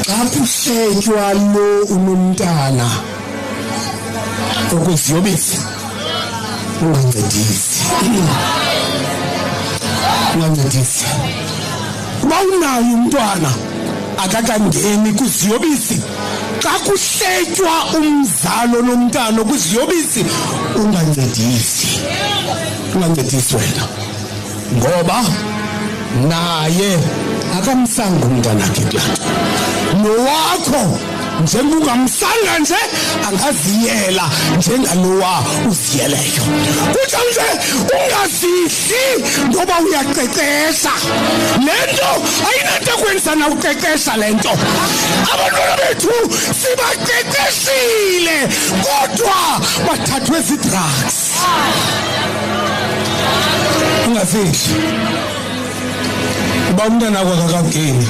Xa kuhletywa lo unomntana okwiziyobisi, ungancedisi, ungancedisi. Uba unayo umntwana akakangeni kwiziyobisi, xa kuhletywa umzalo nomntana kwiziyobisi, ungancedisi, ungancedisi wena, ngoba naye akamsanga umntanakhe kulaa nto. Nowakho njengokungamsanga nje angaziyela njengalowa uziyeleyo. Kutsho nje ungazihli ngoba uyaqeqesha. Le nto ayinanto kwenza na uqeqesha le nto. Abantwana bethu sibaqeqeshile, kodwa bathathwe zii-drugs. Ungazihli uba umntana wakho akakangeni.